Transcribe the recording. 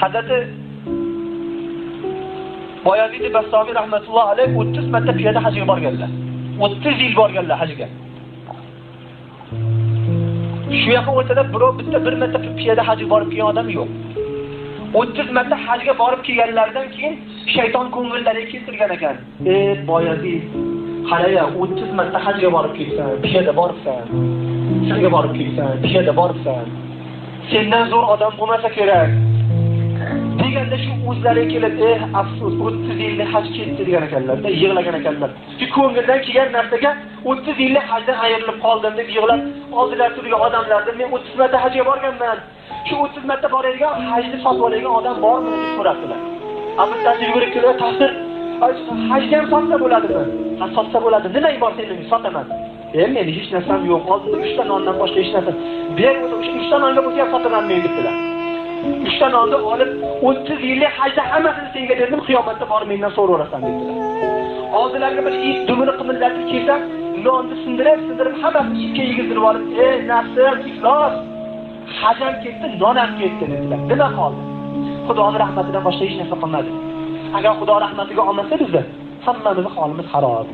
Hazrati Boyazid Bastomiy rahmatullohi alayhi 30 marta piyoda hajga borganlar. 30 yil borganlar hajga. Shu yoqqa o'rtada birov bitta bir marta piyoda hajga borib kelgan odam yo'q. 30 marta hajga borib kelganlaridan keyin shayton ko'ngillariga keltirgan ekan. Ey Boyazid, qaraya 30 marta hajga borib kelsan, piyoda boribsan. Sizga borib kelsan, piyoda boribsan. Sendan zo'r odam bo'lmasa kerak. Deganda shu o'zlariga kelib, afsus, 30 yillik haj ketdi degan ekanlar-da, yig'lagan ekanlar. Shu ko'ngildan kelgan narsaga 30 yillik hajdan ayrilib qoldim deb yig'lab, oldilar turgan odamlardan men 30 marta hajga borganman. Shu 30 marta boradigan hajni sotib oladigan odam bormi deb so'rabdilar. Bittasi yugurib kelib, taqdir, hajga ham sotsa bo'ladimi? Ha, sotsa bo'ladi. Nima bor sening, sotaman. Meni hech narsam yo'q. Oldinda 3 ta nondan boshqa hech narsa. Ber o'sha 3 ta nonga bo'lsa ham sotaman men debdilar. 3 ta nonni olib 30 yillik hajda hammasini senga berdim, qiyomatda borib mendan so'raverasan debdilar. Oldilariga bir it dumini qimillatib kelsa, nonni sindirib hammasini itga yegizdirib olib, ey nafsim, iflos, haj ham ketdi, non ham ketdi dedilar. Nima qoldi? Xudoning rahmatidan boshqa hech narsa qolmadi. Agar Xudo rahmatiga olmasa bizni, hammamizni holimiz xarob.